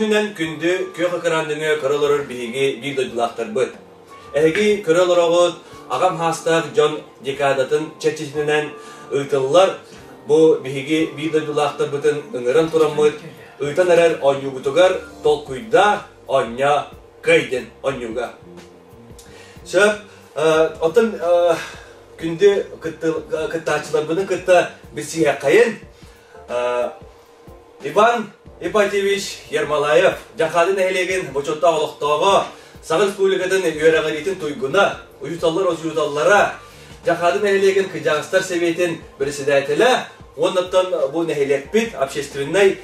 күнүнэн күндү күөх экран нөҥүө көрө олорор биһиги биир дойдулаахтарбыт. Эһиги көрө олороҕут аҕам хаастаах дьон декадатын чэрчитинэн ыытыллар бу биһиги биир дойдулаахтарбытын ыҥыран тураммыт ыытан эрэр оонньуубутугар толкуйдаа, оонньоо, кыай диэн оонньууга. Сөп, оттон күндү кыттааччыларбытын кытта билсиһиэххэйин. Иван Ипатьевич Ермолаев, Дьахаады нэһилиэгин бочуоттаах олохтооҕо, Саха Республикатын үөрэҕириитин туйгуна, уйуталлар учууталлара, Дьахаады нэһилиэгин кыдьаҕастар сэбиэтин председателэ уоннаттан бу нэһилиэкпит общественнай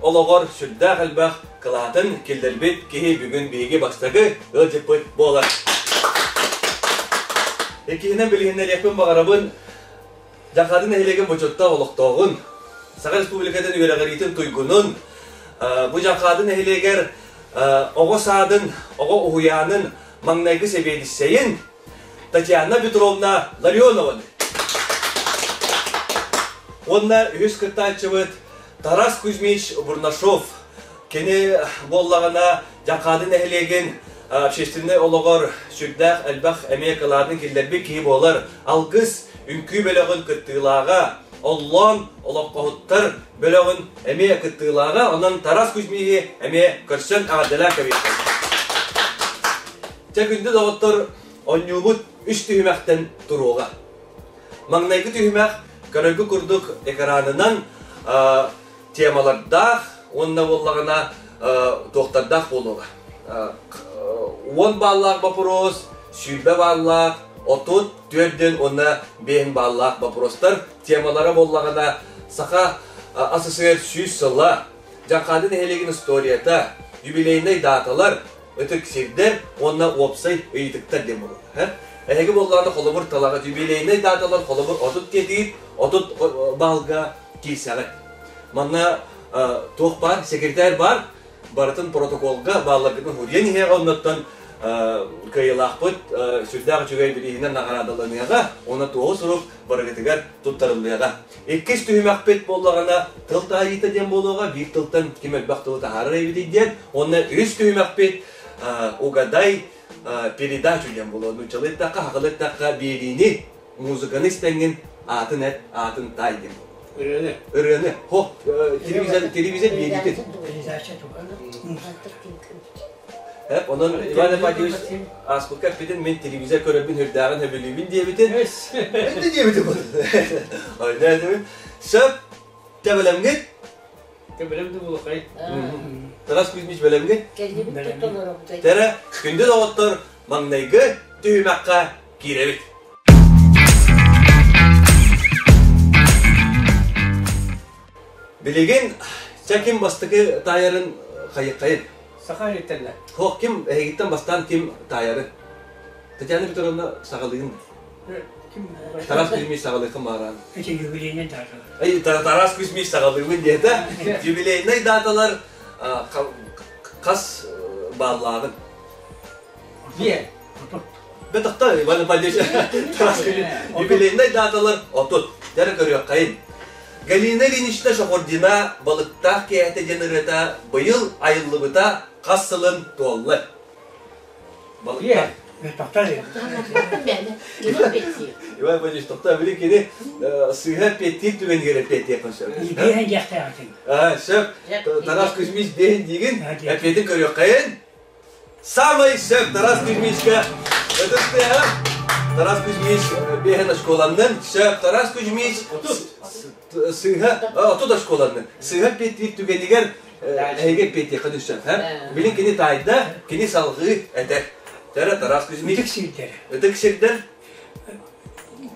олоҕор сүрдээх элбэх кылаатын киллэрбит киһи бүгүн биһиги бастакы ыалдьыппыт буолар. Иккиһинэн билиһиннэриэхпин баҕарабын Дьахаады нэһилиэгин бочуоттаах олохтооҕун, Саха Республикатын үөрэҕириитин туйгунун, бу Дьахаады нэһилиэгэр оҕо саадын, оҕо уһуйаанын маҥнайгы сэбиэдиссэйин Татьяна Петровна Ларионованы. Уонна үһүс кыттааччыбыт Тарас Кузьмич Бурнашов. Кини буоллаҕына Дьахаады нэһилиэгин общественнай олоҕор сүрдээх элбэх эмиэ кылаатын киллэрбит киһи буолар. Алгыс үҥкүү бөлөҕүн кыттыылааҕа, Оллоон олоҥхоһуттар бөлөҕүн эмиэ кыттыылааҕа, онон Тарас Кузьмиһи эмиэ көрсөн эҕэрдэлээх кэбиһиэххэ. Чэ, күндү доҕоттор, оонньуубут үс түһүмэхтэн туруоҕа. Маҥнайгы түһүмэх көрөргө курдук экранынан темалардаах уонна буоллаҕына туохтардаах буолуоҕа. 10 бааллаах боппуруос, 20 бааллаах, 34 уонна 5 бааллаах боппуруостар темалара буоллаҕына Саха АССР 100 сыла, Дьаҥхаады нэһилиэгин историята, юбилейнай дааталар, ытык сирдэр уонна уопсай ыйытыктар диэн буолаллар. Эһиги буоллаҕына холобур талаҕыт юбилейнай дааталар холобур 30 диэтигит, 30 баалга киирсэҕит. Манна туох баар, секретарь баар, барытын протоколга баалларгытын суруйан иһиэҕэ, оннуттан кыайыылаахпыт сүрдээх үчүгэй бирииһинэн наҕараадаланыаҕа уонна туоһу сурук барыгытыгар туттарыллыаҕа. Иккис түһүмэхпит буоллаҕына тыл таайыыта диэн буолуоҕа, биир тылтан ким элбэх тылы таһаарар эбитий диэн. Уонна үс түһүмэхпит угадай передачу диэн буолуо. Нууччалыы эттэххэ, сахалыы эттэххэ биэриини музыканы истэҥҥин аатын эт, аатын таай диэн буолуо. Ырыаны. Ырыаны. Хо, телевизор, телевизор биэриитин. Передача туга. Онон Иван Ипатьевич ааспыкка эппитин мин телевизор көрөрбүн үрдээҕин сөбүлүүбүн диэбитин. Энди диэбитим. Ойноо Сөп, тэбэлэмҥит? Тэбэлэм да булахай. Тарас Кузьмич бэлэмҥит? Кэллибит толоробут. Тэрэ, күндү доҕоттор, маҥнайгы түһүмэххэ киирэбит. Билигин чэ ким бастакы таайарын хайыххайын? Саха иһиттэннэ. Хоох ким эһигиттэн бастаан ким таайарын? Татьяна Петровна саҕалыын. Ким Тарас Кузьмич саҕалыахын бааран. Эти юбилейный даталар. Эй, Тарас Кузьмич саҕалыыбын диэтэ. Юбилейный даталар хас бааллааҕын? Биэ. Бетохто Иван Ипатьевич юбилейный даталар 30. Дәрі көрүөххэйин. Галина Ильинична Шахурдина балыктаах киэһэтэ диэн ырыата быйыл айыллыбыта хас сылын туолла? Балыктаах. Иван Иванович, тохтоо, били кини сыыһа эппиэттиир түгэнигэр эппиэттиэххин сөп. Биэһин диэхтээҕитин. Сөп. Тарас Кузьмич биэһин диигин, эппиэтин көрүөххэйин. Самый сөп Тарас Кузьмичка ытыс тыаһа. Тарас Кузьмич биэһин оскуоланнын. Сөп Тарас Кузьмич сыыһа 30 оскуоланнын. Сыыһа эппиэттиир түгэнигэр эһиги эппиэттиэххин үссэн. Билин кини таайда, кини салҕыы этэр. Тэрэ Тарас Кузьмич. Ытык сирдэр. Ытык сирдэр.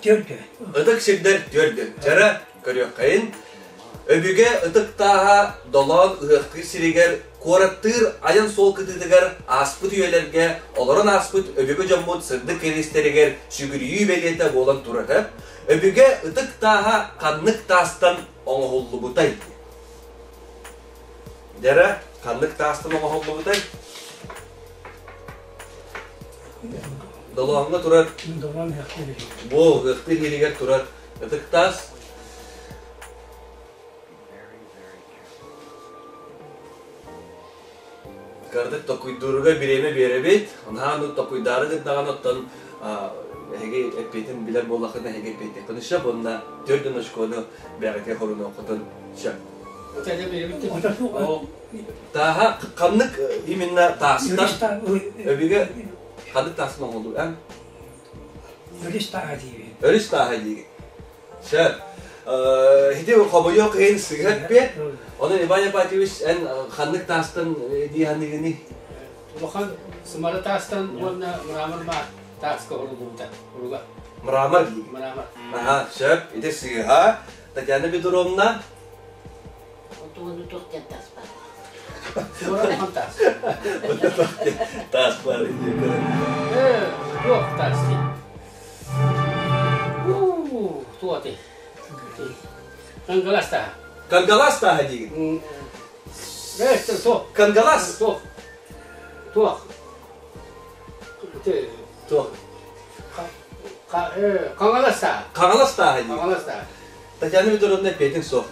Төрдө. Ытык сирдэр төрдө. Чара көрүөххэйин. Өбүгэ ытык тааһа Долоон ыһыахтыыр сиригэр, куораттыыр айан суол кытыытыгар ааспыт үйэлэргэ олорон ааспыт өбүгэ дьоммут сырдык кэриэстэригэр сүгүрүйүү бэлиэтэ буолан турара. Өбүгэ ытык тааһа ханнык таастан оҥоһуллубутай? Дьэрэ, ханнык таастан оҥоһуллубутай? Долооҥҥо турар Долоон ыһыахтыыр Бу ыһыахтыыр иһигэр турар ытык таас. Кырдык токуйдууруга бириэмэ биэрэбит. Наһаа токуйдаары гыннаҕына оттон эһиги эппиэтин билэр буоллаххытына эһиги эппиэттиэххин сөп уонна төрдүн очкону бэҕэтигэ хорунуоххутун сөп. Тааһа ханнык именно таастан өбүгэ ханнык таастан оҥоһуллуу эн? Өрүс тааһа диибин. Өрүс тааһа диигин. Сөп. Ити хомойуох иһин сыыһа эппиэт. Онон Иван Ипатьевич эн ханнык таастан дии саныыгыный? Улахан сымара таастан уонна мрамор тааска уруллубута. Уруга. Мрамор диигин. Мрамор. Аха, сөп. Ити сыыһа. Татьяна Петровна. Отуону туох диэн таас баар? Сымара улахан таас. Таас баар. Туох таас дии? Туох этэй? Кангалас тааһа. Кангалас тааһа диигин? Туох. Кангалас? Туох. Туох. Туох. Хаҥалас тааһа. Хаҥалас тааһа диигин? Хаҥалас тааһа. Татьяна Петровна эппиэтиҥ суох.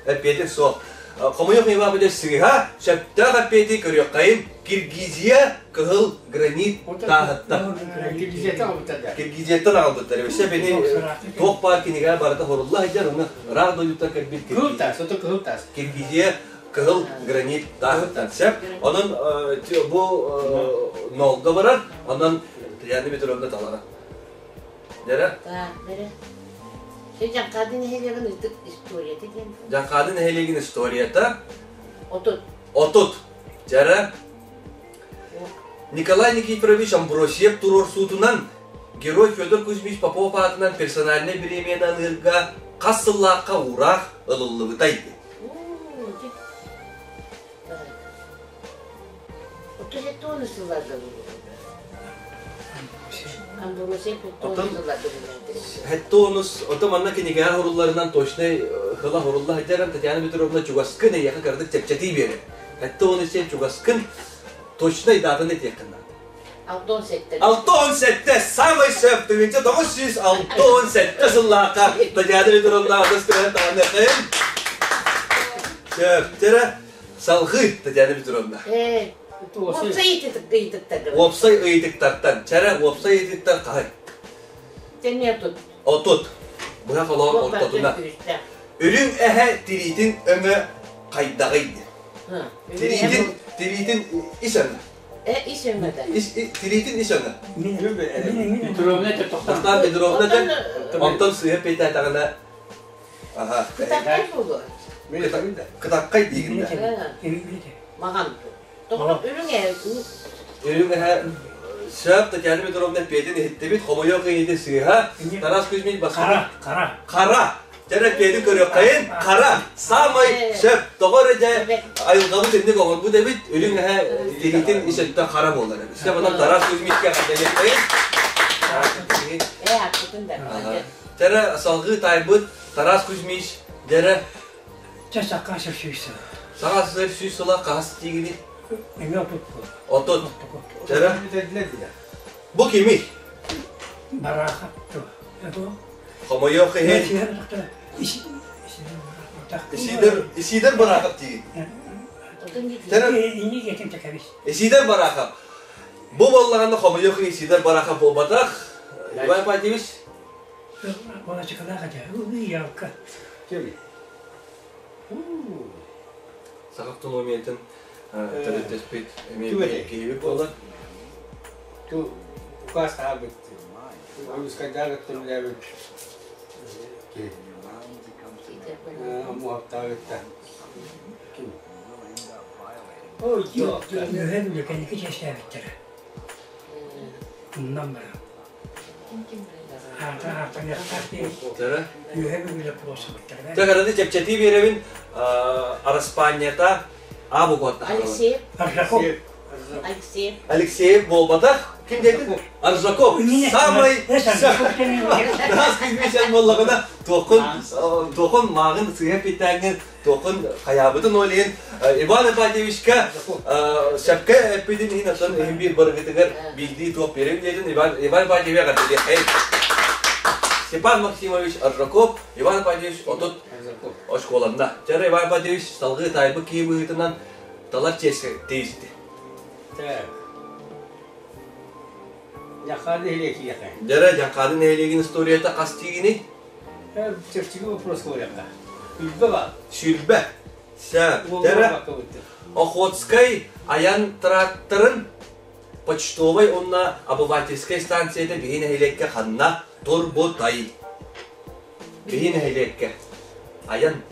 Эппиэтиҥ суох. Хомойуох Иванович сыыһа, сөптөөх эппиэти көрүөххэйин. Киргизия кыһыл гранит тааһыттан. Киргизияттан аҕалбыттар да. Киргизияттан аҕалбыттар. Өссө бини туох баар кинигэ барыта хорулла сылдьар, оны ыраах дойдуттан кэлбит Кыһыл таас, ото кыһыл таас. Киргизия кыһыл гранит тааһыттан сөп. Онон бу нолга барар, онон Татьяна Петровна талара. Дэрэ? Так, дэрэ. Дьаҥхаады нэһилиэгин ытык историята диэн. Дьаҥхаады нэһилиэгин историята? 30. 30. Дьэрэ? Николай Никифорович Амбросьев туруорсуутунан герой Федор Кузьмич Попов аатынан персональнай бириэмийэни аныырга хас сыллаахха уураах ылыллыбытай диэн. Хеттонус, ото манна кинигэҕэ хорулларынан точнай хыла хорулла сылдьаран Татьяна Петровна чугаскын эйиэхэ кырдык чэпчэтии биэрэр. Хеттонус сен чугаскын точнай датаны этиэххин наада. 67. 67 самый сөп 1967 сыллаахха Татьяна Петровна адыс түһэн таҕыныахайын. Сөп. Тера Салҕыы, Татьяна Петровна. Уопсай ыйытыктарга. Уопсай ыйытыктартан. Чэрэ, уопсай ыйытыктар хаһай? Тэмиэ тут. 30. Быһа холоон ортотуна. Үрүҥ эһэ тириитин өҥө хайдаҕый? Тириитин, тириитин ис өҥө. Ис өҥө да. Ис, тириитин ис өҥө. Петровна этэ Тохтоон Петровна этэ. Онтон сыыһа петээтэҕинэ Аха. Кытархай буолуо. Кытархай диигин да. Маҕан. Тоҕо үрүҥ эһэ Үрүҥ эһэ сөп Татьяна Петровна эппиэтин иһиттибит. Хомойуох иһити сыыһа. Тарас Кузьмич басқа. Хара, хара. Хара. Дьэ эппиэтин көрүөххэйин. Хара. Самай сөп. Тоҕо эрэ дьэ айылҕабыт инник оҥорбут эбит. Үрүҥ эһэ тириитин ис өттө хара буолар эбит. Сөп онон Тарас Кузьмичка эҕэрдэлиэххэйин. Ээ, аппытын да. Дьэрэ салгыы таайбыт Тарас Кузьмич дьэрэ Чэ сакка 100 сыл. Саҥа 100 сыла хаһыс тиигини? Эмиэ 30 буол. 30. Дьэрэ Бу кимий? Бараахап туо. Хомойуох иһин. Исидор Исидор Бараахап тиигин. Исидор Бараахап. Бу буоллаҕына хомойуох иһин Исидор Бараахап буолбатах. Иван Ипатьевич Балачыкалаах этэ. Ялка. Саха автономиятын төрүттэспит эмиэ киһибит буолар. Ту указ таһаарбыт. Ойуускайдаах өттүлээбит киһи. Муохтаабытта. Ким? Ой, Үөһэ Бүлүү кэнники чэстээбиттэрэ. Умнан баран. Тагараны чэпчэтии биэрэбин Араспаанньата А буквата. Алексеев. Аржаков. Алексеев. Алексеев буолбатах. Ким диэтин? Аржаков. Самый Тарас Кузьмич буоллаҕына туоххун туохун мааҕын сыыһа питээҥҥин туохун хайаабытын ол иһин Иван Ипатьевичка сөпкө эппитин иһин оттон иһин биир барыгытыгар биирдии туох биэрэбин диэтин Иван Иван Ипатьевич эҕэрдэлиэххэйин Степан Максимович Аржаков Иван Ипатьевич 30 оскуоланна. Чара Иван Ипатьевич салгыы таайбыт киһи быһыытынан талар чиэскэ тиийсти. Так. Дьаххаады нэһилиэкиэхэ. Дьэрэ, Дьаххаады нэһилиэгин историята хас тиигиний? Чэпчэки вопрос говорят. Үлбэ ба. Сүлбэ. Сэ. Дьэрэ, Охотскай айан тракторын почтовай уонна обывательскай станцията биһи нэһилиэккэ ханна турбутай? Биһи нэһилиэккэ айан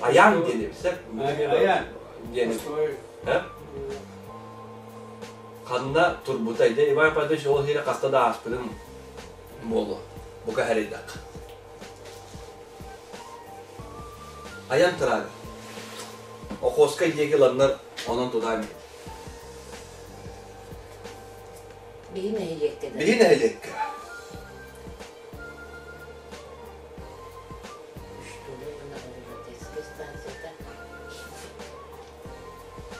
Айаан диэн эбит Айаан диэн Ханна турбутай дьэ Иван Павлович ол иһирэ хаста да ааспытым буолуо бука хэрийдэх Айан тыраага Охуоскай диэки ыланнар онон тутаан Биһи нэһилиэккэ да. Биһи нэһилиэккэ.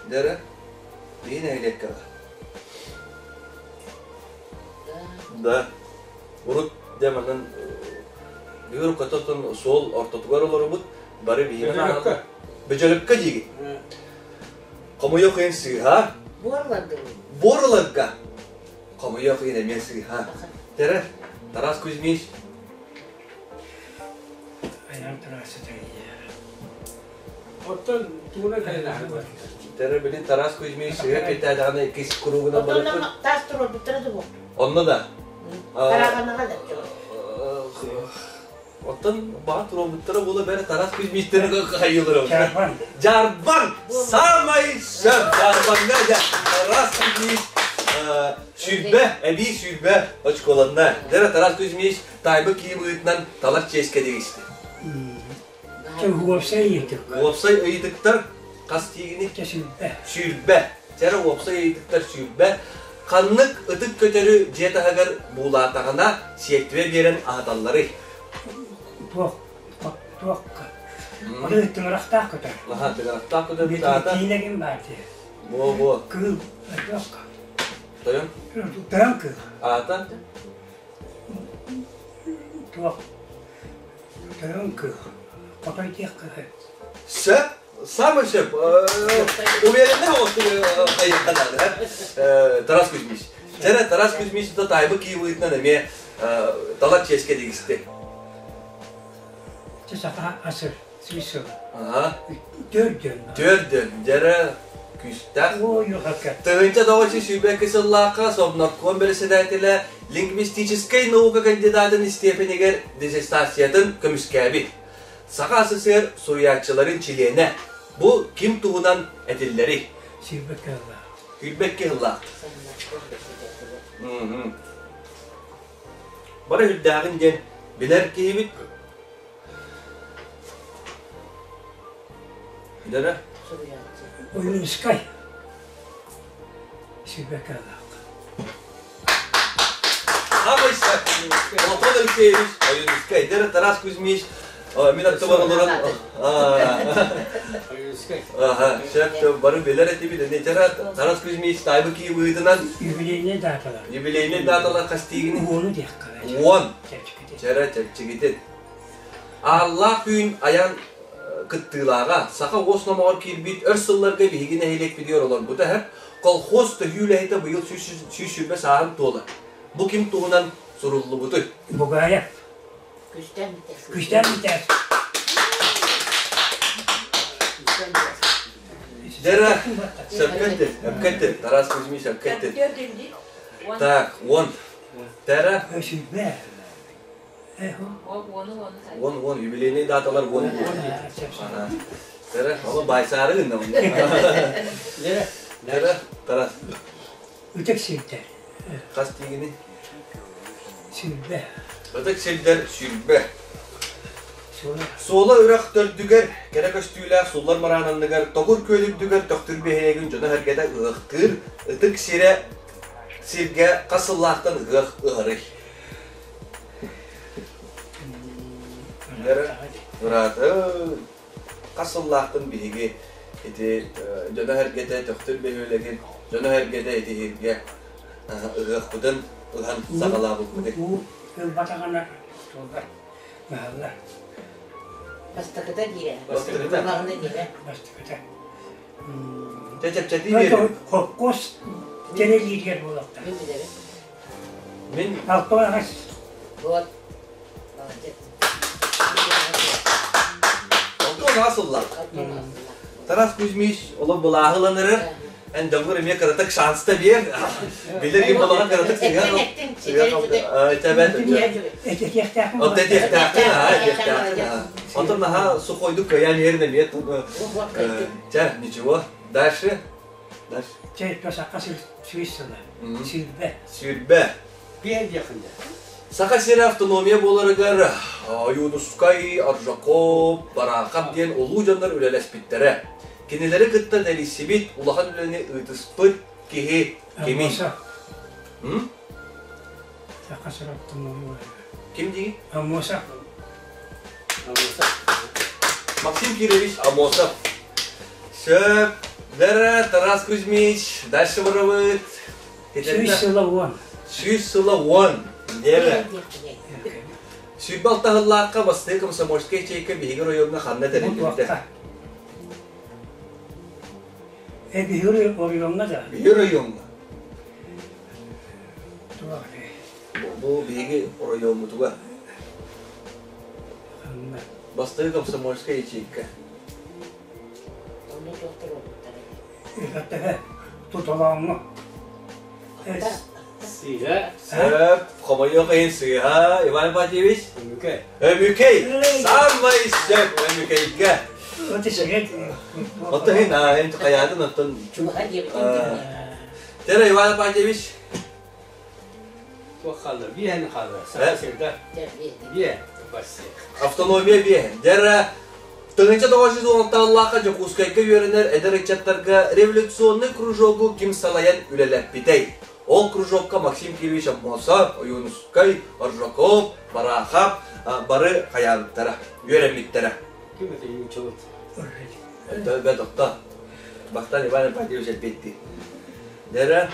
Дэрэ, биһи нэһилиэккэ да. Да. Урут дьэ манан бүгүн хототун суол ортотугар олоробут, бары биһиги Бөдьөлөккө диигит. Хомойуох иһин сыыһа. Буорларга. Буорларга. Хомойуох иһин эмиэ сыыһа. Тэрэ, Тарас Кузьмич. Айан трассата Оттон тууна кэлин Тэрэ, билин Тарас Кузьмич сыыһа кэйтээдэҕинэ иккис кругунан барыппыт. Таас туруорбуттара да буолуо. Онно да. Караганаҕа да. Оттон баҕа туруорбуттара буола бэрэ Тарас Кузьмичтары хайыылара. Жарбан. Жарбан! Самай сөп! Жарбанга дьэ Тарас Кузьмич 20, эбии 20 очколанна. Дьэ Тарас Кузьмич тайбы кии быһыытынан талар чиэскэ тигисти. Уопсай ыйытык. Уопсай ыйытыктар хас тиигини? 20. 20. Чэрэ уопсай ыйытыктар 20. Ханнык ытык көтөрү дьиэ таһыгар буулаатаҕына сиэртибэ биэрэн аһаталларый? Туох, туохка? Аны тыҥырахтаах көтөр. Аха, тыҥырахтаах көтөр аата? Киинэгин баар дии. Буо-буо. Кыыл, туохка? Тойон? Тойон кыыл. Аата? Туох? Тойон кыыл. Хотой диэх кыһы. Сөп. Самый сөп. Уверенный хайыахха наада. Тарас Кузьмич. Чэрэ Тарас Кузьмич да тайбы киивыытынан эмиэ талар чиэскэ дигисти. Чэ саха асыр сүүс сыл. Ага. Төрдөн. Төрдөн. Дьэрэ күүстээх. Ой, хакка. 1922 сыллаахха Совнарком председателэ лингвистическэй наука кандидатын степенигэр диссертациятын көмүскээбит. Саха СССР суруйааччыларын чилиэнэ. Бу ким туһунан этиллэрий? Сүүрбэккэ ыллаах. Сүүрбэккэ ыллаах. Бары үрдээҕин диэн билэр киһибит. Дөрө? Ойуунускай. Сүүрбэккэ ыллаах. Абайса Платон Алексеевич Ойуунускай. Дэрэ Тарас Кузьмич мин аттыбар олорон Ойуунускай. Аха, сөп бары билэр этибит. Эне Тарас Кузьмич тайбы кии быһыытынан юбилейный даталар. Юбилейный даталар хастиигини? Уону диэххэ. Уон. Чэрэ чэпчигитин. Ааллаах түүн айан кыттыылааҕа саха уос номоҕор киирбит өр сылларга биһиги нэһилиэкпитигэр олорбута эһэр колхоз төһүү үлэһитэ быйыл 120 сааһын туолар. Бу ким туһунан суруллубутуй? Бугаев. Күстэн Митээс. Күстэн Митээс. Дера, сөпкөттүн, өпкөттүн, Тарас Кузьмич өпкөттүн. Так, он. Тера. Өсүбэ. 10 10 юбилейный даталар 10 Тера, ону байсаары гынна. Тера, Тарас. Ытык сирдэр. Хас тиигини? 20. Ытык сирдэр 20. Суола үрэх төрдүгэр, кэрэ көстүүлээх суллар мыраан анныгар, Токур күөл үрдүгэр Төхтүр биһиэгин дьоно-сэргэтэ ыһыахтыыр ытык сирэ сиргэ хас сыллаахтан ыһыах ыһарый? Бырааты хас сыллаахтан биһиги ити дьоно-сэргэтэ Төхтүр бөһүөлэгин дьоно-сэргэтэ ити иһиргэ ыһыахпытын ыһан саҕалаабыппытый? Уу ылбатаҕына туолбат баһаллар. Бастакыта диирэ. Бастакыта. Бастакыта диирэ. Бастакыта. Дьэ чэпчэтии биэрин. Холкуос тэрилиитигэр буолуохтаах. Мин билэбин. Мин 68. Вот. Молодец. 68 сыллаах. Тарас Кузьмич олох былааһы ыланырыр. Эн дьоҥҥор эмиэ кыратык шанста биэр. Билэр ким балаҕан кыратык сыһыан Этиэхтээхпин. От этиэхтээххин, аа, этиэхтээххин, аа. Онтон наһаа сухойдук кыайан иһэрин эмиэ Чэ, ничего. Дальше. Дальше. Чэ, саха сүүс сыла. Сүүрбэ. Сүүрбэ. Биэр диэххин Саха сирэ автономия буоларыгар Ойуунускай, Аржаков, Бараахап диэн улуу дьоннор үлэлэспиттэрэ. Кинилэри кытта тэрийсибит, улахан үлэни ыытыспыт киһи кимий? Саха сирэ автономия буоларыгар. Ким диигин? Аммосов. Аммосов. Максим Кирович Амосов. Сөп. Дара Тарас Кузьмич. Дальше барабыт. 100 сыла уон. 100 сыла уон. Диэбэ. Сүүрбэ алта сыллаахха бастакы комсомольскай ячейка биһиги оройуоҥҥа ханна тэриллибитэ? Э, биһиги оройуоҥҥа да? Биһиги оройуоҥҥа. Бу биһиги оройуоммутугар. Бастакы комсомольскай ячейка. Онно туохтар буолбуттара? Эхэтэһэ туталааҥҥа. Сыыһа. Сөп, хомойуох иһин сыыһа, Иван Ипатьевич. Өмүкэй. Өмүкэй! Самай сөп Өмүкэйгэ. Оттон иһин, эн хайаатын оттон... Чугаһа диэбитим. Тере Иван Ипатьевич. Туох хаалла? Биэһэн хаалла. Саха сирдэ. Биэ. Автономия биэһэн. Дьэ, 1916 сыллаахха Дьокуускайга үөрэнэр эдэр ыччаттарга революционнай кружогу ким салайан үлэлэппитэй? Ол кружокка Максим Кирович Аммосов, Ойуунускай, Аржаков, Барахов бары хайаабыттара, үөрэммиттэрэ. Ким это ничего? Бэ тохто. Бахтан Иван Ипатьевич эппитти. Дера.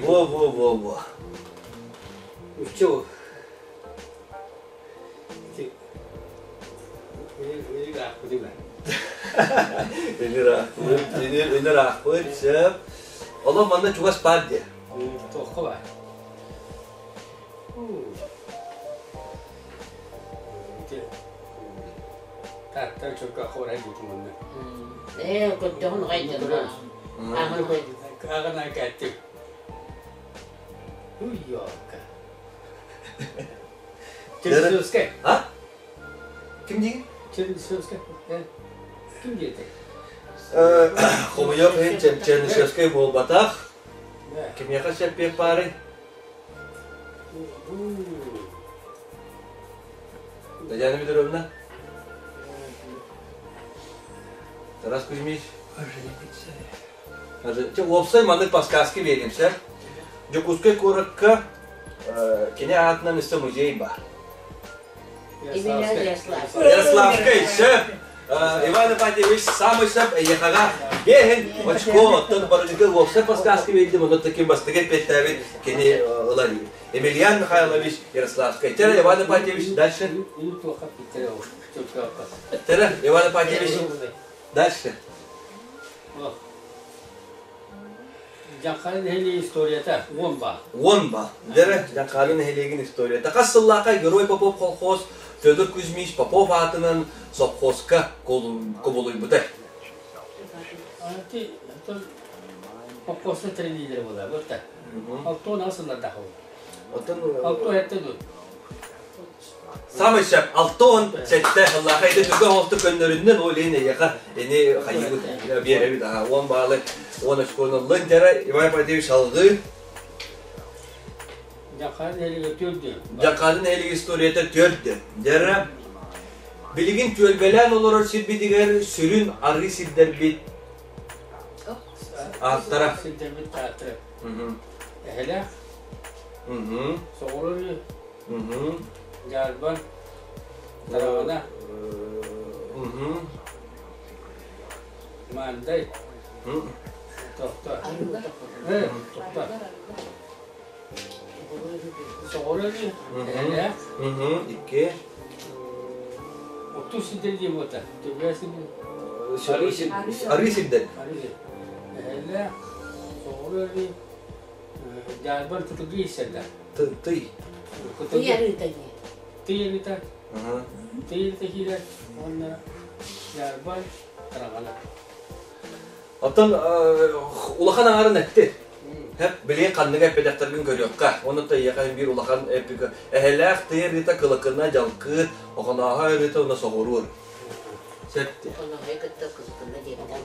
Во, во, во, во. Учу. Үнэр аахпыт, сөп. Олох манна чугас баар диэ. Туохха баар? Тааттар чурка хорай дутум онно. Ээ, көрдөҕүн хайдах. Ааҕын кэттим. Уйока. Чернышевскай. А? Ким диигин? Чернышевскай. Ким диэтэ? Хомойуох иһин Чернышевскай буолбатах. Кимиэхэ сөппүөх баарый? Татьяна Петровна? Тарас Кузьмич? Уопсай маннык подсказки биэриэм сэр. Дьокуускай куоракка кини аатынан өссө музей баар. Ярославскай, сөп. Иван Ипатьевич самый сөп эйиэхэҕэ биэһин очко оттон барыгы уопсай подсказки биэрдим онно таким бастакы эппиэттээбит кини ылар Емельян Михайлович Ярославскай. Тере Иван Ипатьевич дальше. Тере Иван Ипатьевич дальше. Дьаҥхара нэһилиэгин историята уон баа. Уон баа. Дэрэ Дьаҥхара нэһилиэгин историята. Хас сыллаахха Герой Попов колхоз Федор Кузьмич Попов аатынан совхозка кубулуйбута. Холкуоска тэриллиилэрэ буолар, буолта. Алтуон аҕыс сыллардаах Оттон Алтуон сэттэ дуу. Самый сөп 67 сыллаахха ити түргэн оҥостук көннөрүннэн ол иһин эйиэхэ ини хайыыбыт биэрэбит аха 10 баалы 10 очкону ыллын дьара Иван Ипатьевич салгыы Дьаххарын нэһилиэгэ төрдү. Дьаххарын нэһилиэгэ историята төрдү. Дьара билигин түөлбэлээн олорор сирбитигэр сүрүн арыы сирдэрбит ааттара. Сирдэрбит ааттара. Эһэлээх. Соҕуруу Дьаарбан, Тараҕана, Маандай, Тохто, Тохто, Соҕуруу Эһэлээх, Икки. Оттуу сирдэр диэн буолта. Төбө сирдэр. Арыы сирдэр. Эһэллээх, соҕуруу арыы, дьаарбан кытылгы иссэллэр. Тый. Тый арыыта дии. Тый арыыта. Тый арыыта киирэр уонна дьаарбан тараҕана. Оттон улахан аҥарын этти. Билигин ханнык эппэтэхтэргин көрүөххэ. Онон эйиэхэ биир улахан эппик эһэлээх тый арыыта кылыкына дьалкыыр, охонооһо арыыта уонна соҕуруур. Сөп. Охонооһой кытта кылыкына диэбитэ.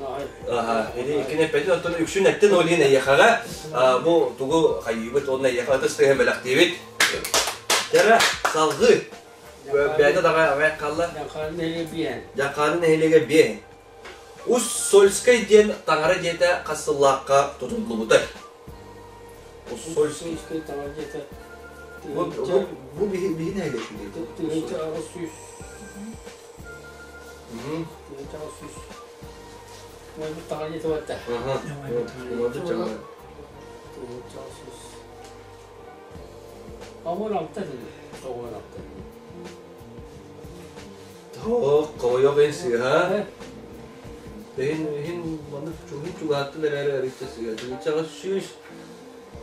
Аха, ини иккини эппэтин, оттон үксүн эттин ол иһин эйиэхэҕэ бу тугу хайыыбыт уонна эйиэхэ ытыс тыаһын бэлэхтиибит. Дьара, салгыы. Бэйэтэ даҕа аҕайах хаалла. Дьаҥхаарын нэһилиэгэ биэһэн. Дьаҥхаарын нэһилиэгэ биэһэн. Уссольскай диэн таҥара дьиэтэ хас сыллаахха тутуллубутай? Уссольский. Уссольскай таҥара дьиэтэ Бу бу биһи биһи нэһилиэк 1800 1800 Уойбут таҥара дьиэтэ барда. 1800 16 дии. 96. Тоох, хомойуох иһин сыыһа. Иһин иһин маннык чугун чугаһаттан эрээри арыычча сыыһа. Чугуччаҕа сүүс.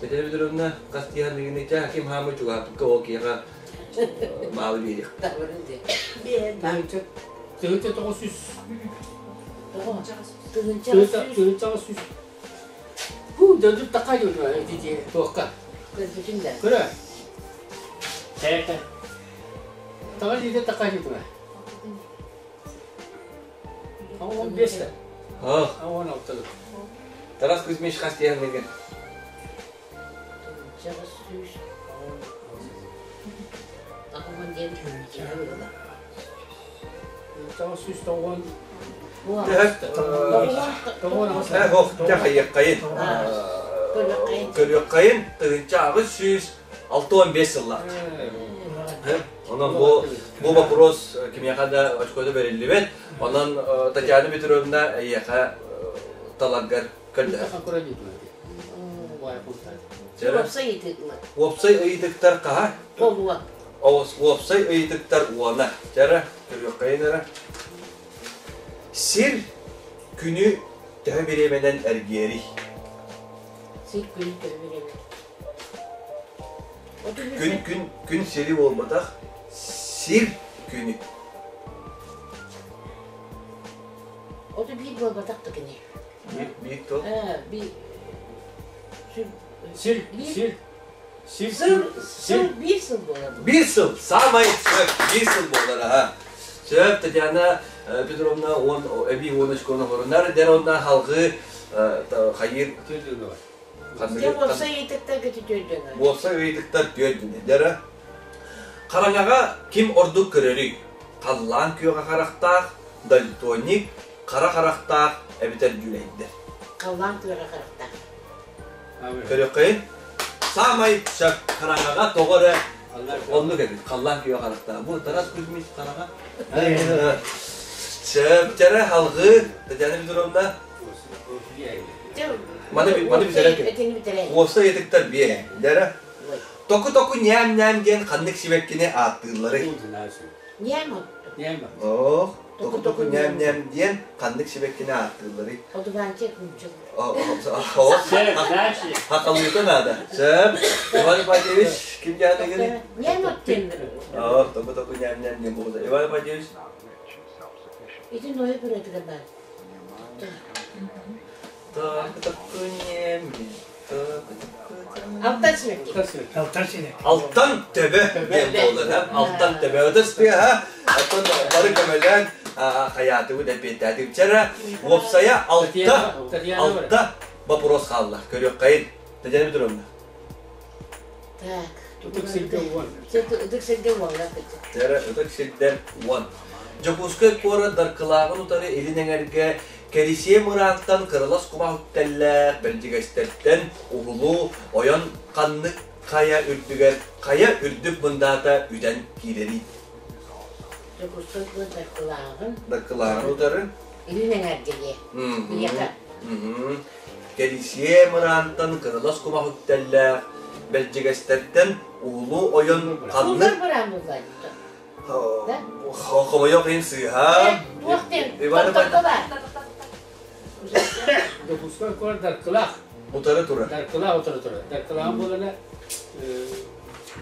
Татьяна Петровна хас тиһэн дигини чаа ким хаамы чугаһаппыкка ол киһиэхэ маалы биэриэх. Тыһыынча 900. Тыһыынча 900. Бу дойду такай дии туохка. Көрбүтүм да. Көрө. Тээте. Таҕа дьиэтэ такай дьиэтэ. 15 да. 16 да. Тарас Кузьмич хас тиһэн Чаҕыс сүүс. Аҕабын диэн ыла. Чаҕыс сүүс тоҕуон. Хайыаххайын. Көрүөххэйин 1865 сыллаах. Онон бу бу вопрос кимиэхэ да очкода бэриллибэт. Онон Татьяна Петровна эйиэхэ таларгар көрдөһөр. Уопсай ыйытыктар. Уопсай ыйытыктар хаһа? Олуа. Уопсай ыйытыктар уона. Чара, көрүөххэйин эрэ. Сир күнү төһө бириэмэнэн эргиэрий? Сир күнү төһө бириэмэнэн? Күн күн күн сири буолбатах, сир күнү. Оту биир буолбатах да кини. Биир биир тыл. Биир Сир сир сир сыл сыл биир сыл буолар. Биир сыл саамай сөп биир сыл буолар аха. Сөп Татьяна Петровна уон эбии уон очкону хорунар дэр онна халгыы хайыр Уопсай ыйытыктар түөрдүнэ. Уопсай ыйытыктар түөрдүнэ. Дэрэ Хараҥаҕа ким ордук көрөрүй? Халлаан күөҕэ харахтаах, дальтоник, хара харахтаах эбэтэр дьүлэйдэр. Халлаан күөҕэ харахтаах. Көрүөххэйин. Саамай сөп хараҥаҕа тоҕо эрэ оннук эбит. Халлаан күөҕэ харахтаах. Бу Тарас Кузьмич хараҥа. Сөп, чэрэ халгыы Татьяна Петровна. Маны маны бүтэрэн Уопсай ыйытыктар биэ. Дэрэ. Току-току ньээм-ньээм диэн ханнык сибэккини ааттыылларый? Ньээм Ох, току-току ньээм-ньээм диэн ханнык сибэккини ааттыылларый? Одуванчик мучил. Хахалыыта наада. Сөп. Иван Ипатьевич, ким диэн Ньээм оттен. Ох, току-току ньээм-ньээм диэн буолута. Иван Ипатьевич. Ити нойу күрэтигэр баар. Току-току ньээм Алтан сибэкки. Алтан сибэкки. Алтан төбө диэн буолар. Алтан төбө. Ытыс тыаһа. Оттон бары көмөлөөн хайаатыбыт эппиэттээтибит. Чара уопсайа алта алта вопрос хаалла. Көрүөххэйин. Татьяна Петровна. Так. Ытык сиргэ уон. Ытык сиргэ уонга Чара ытык сирдэр уон. Дьокуускай куорат Даркылааҕын утары илин эҥэргэ Кэрисиэ мыраантан кырылас кумах үктэллээх бэрдьигэстэртэн уһулу ойон ханнык хайа үрдүгэр хайа үрдүк мындаата үтэн киирэрий? Дьокуускай куорат Даркылааҕын Даркылааҕын утары илин эҥэргэ диэ. Биһиэхэ. Кэрисиэ мыраантан кырылас кумах үктэллээх бэрдьигэстэртэн уһулу ойон ханнык Сууллар быраан булла. Хомойуох иһин сыыһа. Туох диэн? Иван Тохтолго баар. Дьокуускай куорат Даркылаах. Утары турар. Даркылаах утары турар. Даркылааҕын буолана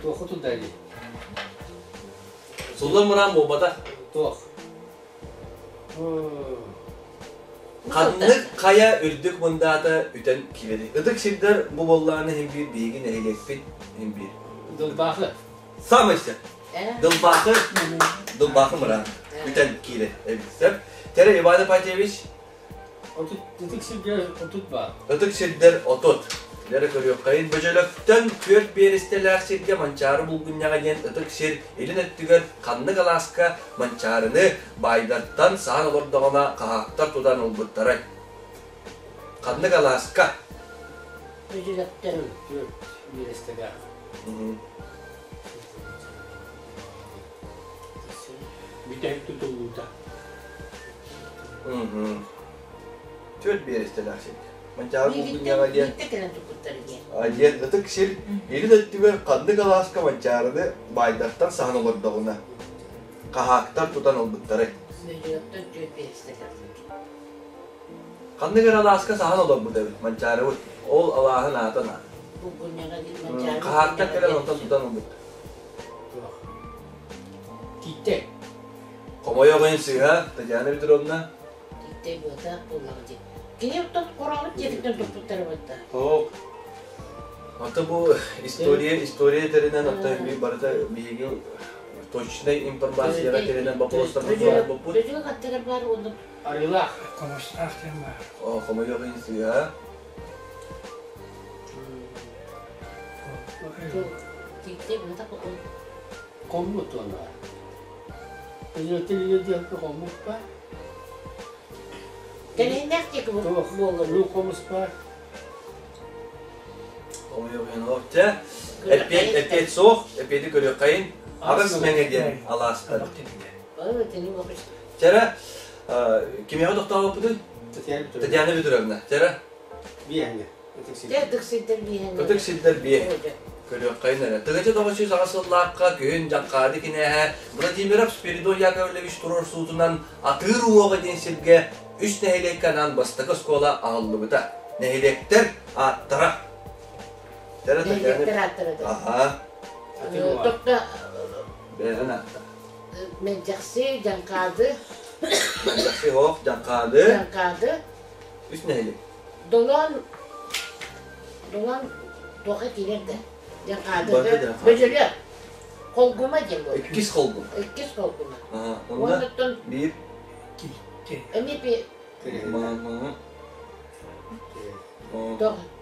туохха турда дии? Суллар мыраан буолбата. Туох. Ханнык хайа үрдүк мындаата үтэн киирэрий? Ытык сирдэр бу буоллаҕына иһин биир биһиги нэһилиэкпит иһин биир. Дылбаахы. Саамай сөп. Дылбаахы, Дылбаахы мыраан үтэн киирэр эбит. Сөп. Тэрэ Иван Ипатьевич Ытык сирдэр 30 баар. Ытык сирдэр 30. Лера көрүөххэйин Бөдьөлөктөн түөрт биэристэлээх сиргэ Манчаары булгунньаҕа диэн ытык сир илин өттүгэр ханнык алааска Манчаарыны баайдартан саһан олордоҕуна хаһаактар тутан ылбыттарай? Ханнык алааска? Бөдьөлөктөн. Түөрт биэрэстэлээх. Бүтэһик тутуллуута. Түөрт биэрэстэлээх сиргэ. Манчаары булгунньаҕа диэн Биирдэ кэлэн туппуттар диэн. Диэн ытык сир илин өттүгэр ханнык алааска Манчаарыны баайдартан саһан олордоҕуна хаһаактар тутан ылбыттарай? Бөдьөлөктөн түөрт биэрэстэлээх сиргэ. Ханнык эрэ алааска саһан олорбут эбит Манчаарыбыт. Ол алааһын аата наада. Булгунньаҕа диэн Манчаары Хаһаактар кэлэн онтон тутан ылбыттар. Туох. Тииттэ. Хомойуох иһин сыыһа, Татьяна Петровна. Тииттэй буотаах буоллаҕа дии. Кини оттон корообут дьиэтиттэн туппуттара буолта. Ок. Ото бу история история тэринэн оттон биир барыта биһиги точнай информацияҕа тэринэн боппуруостарбыт боппут. Бөдьөлөк аттыгар баар уонна Арыылаах. Хомустаах диэн баар. О, хомойуох иһин сыыһа. Тииттэй буотах Хоммут уонна. Бөдьөлөктөн илин диэки хоммут баар. Кэлиһиннээх диэки буоллун. Улуу хомус баар. Хомойуох Эппиэт эппиэт суох, эппиэти көрүөххэйин. Аҕыс мэҥэ диэн алаастар. Чэрэ, кимиэхэ тохтообуппутуй? Татьяна Петровна. Чэрэ. Биэһэҥҥэ. Ытык сирдэр биэһэҥҥэ. Ытык сирдэр биэ. Көрүөххэйин эрэ. Тыгыча 908 сыллаахха күһүн Дьаҥхаады кинээһэ Владимиров Спиридон Яковлевич туруорсуутунан Атыыр уоҕа диэн сиргэ үс нэһилиэккэ анаан бастакы оскуола аһыллыбыта. Нэһилиэктэр ааттара. Нэһилиэктэр ааттара да. Аха. Тобто Бэйэҕин ааттара. Мэлдьэхси, Дьаҥхаады. Мэлдьэхси оһох, Дьаҥхаады. Дьаҥхаады. Үс нэһилиэк. Долоон Долоон туохха киирэр да? Дьаҥхаады. Бөдьөлө. Холгума диэн буолар. Иккис холгума. Иккис холгума. Онно биир Эмиэ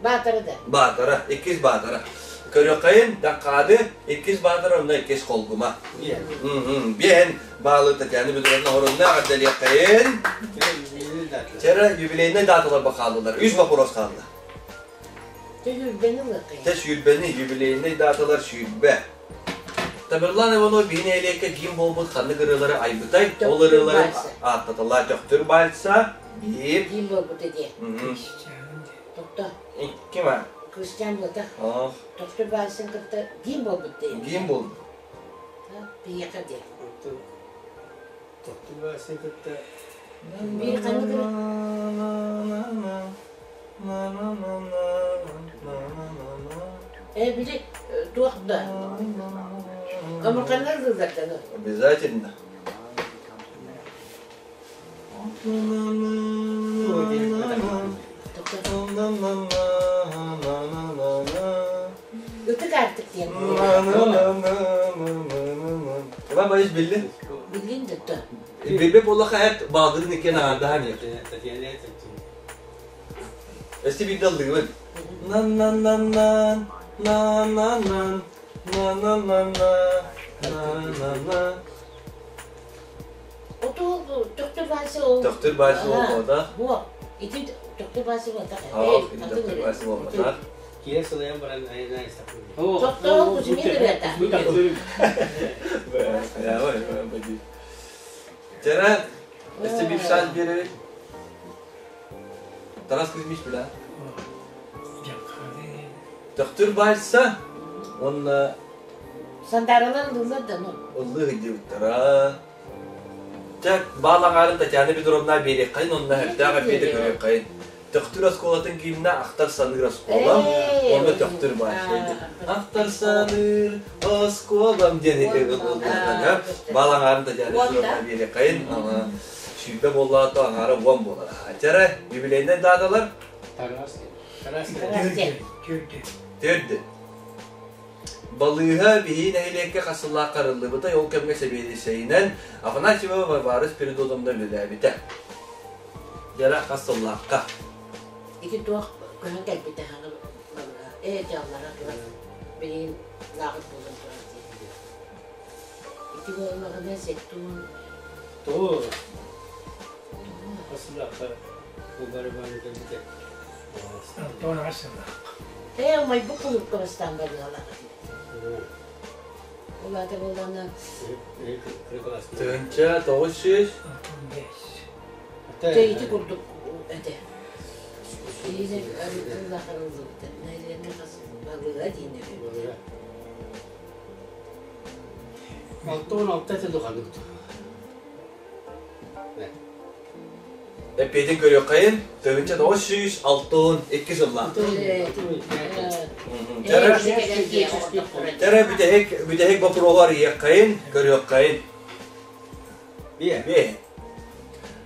Баатара да. Баатара, иккис Баатара. Көрүөххэйин, Даккаады, иккис Баатара, онно иккис Холгума. Биэһин баалы Татьяна Петровна Хорунна эҕэрдэлиэххэйин. Чэрэ юбилейнай даталар бахааллылар. Үс вопрос хаалла. Сүүрбэни ылыаххайын. Тэ сүүрбэни, юбилейнай даталар 20. Тамерлан Иванов биһи нэһилиэккэ киин буолбут ханнык ырыалары айбытай, ол ырыалары ааттаталлар Төхтүр бальса, биир. Киин буолбута диэ. Тохто. Икки ма? Кырысчаан буолтах. Төхтүр бальсын кытта киин буолбут диэ. Киин буолбут. Биһиэхэ диэ. Төхтүр бальсын кытта Биир ханнык ырыа? Э, били туох да Омурҕаннар ылларданы. Обязательно. Ытык аартык диэн. Иван Борисович биллин? Биллин да. Билбэт буоллахха эт баалдырын иккиэн аҥаардаһан иһэр. Өссө биирдэ ыллыыбын. На-на-на-на, на-на-на, на-на-на-на, на-на-на. Оту Төхтүр баайсы ол. Төхтүр баайсы буолбатах. Буо. Ити Төхтүр баайсы буолбатах. Ох, ити Төхтүр баайсы буолбатах. Киирэ сылайан баран айанаа истэхпин. Тохтоо Кузьмин ырыата. Тера, өссө биир шанс биэрэбит. Тарас Кузьмич билэ. Төхтүр баайса уонна Сандааралар ыллыыллар да ну. Ыллыы сылдьыбыттара. Чэ, баал аҥаарын Татьяна Петровна биэриэххэйин уонна сөптөөх эппиэти көрүөххэйин. Төхтүр оскуолатын гимнэ Ахтар саныыр оскуолам, онно Төхтүр баай. Ахтар саныыр оскуолам диэн балаҥаарын да дьаары биэриэххэйин 20 буоллаато аҥаара 10 буолар. Ачара юбилейнай дааталар? Тарас. Төрдү. Балыыһа биһиги нэһилиэккэ хас сыллаахха арыллыбытай, ол кэмҥэ сэбиэдиссэйинэн Афанасьева Варвара Спиридоновна үлэлээбитэ. Дьара хас сыллаахха? Ити туох көһөн кэлбитэ хаҥа балыыһа. Ээ, дьаллара турар. Билигин лааҕыр буолан турар дии. Ити буоллаҕына сеттуун Тоҕо хас сыллаахха Варвара Ивановна кэлбитэ? Алтан сыллаах. Ээ, умайбыт кулуупка бастаан балыыһалаах этибит. Ол аата буоллаҕына 1900 Дьэ ити курдук этэ. Киһини арыытыллах арыллыбыта. Нэһилиэккэ хас балыыһа диэн эбит. 66 этэ духаннык. Эппиэтин көрүөххэйин 1962 сыллаах. Тэрэ бүтэһик бүтэһик боппуруоһу арыйыаххайын, көрүөххэйин. Биэ. Биэ.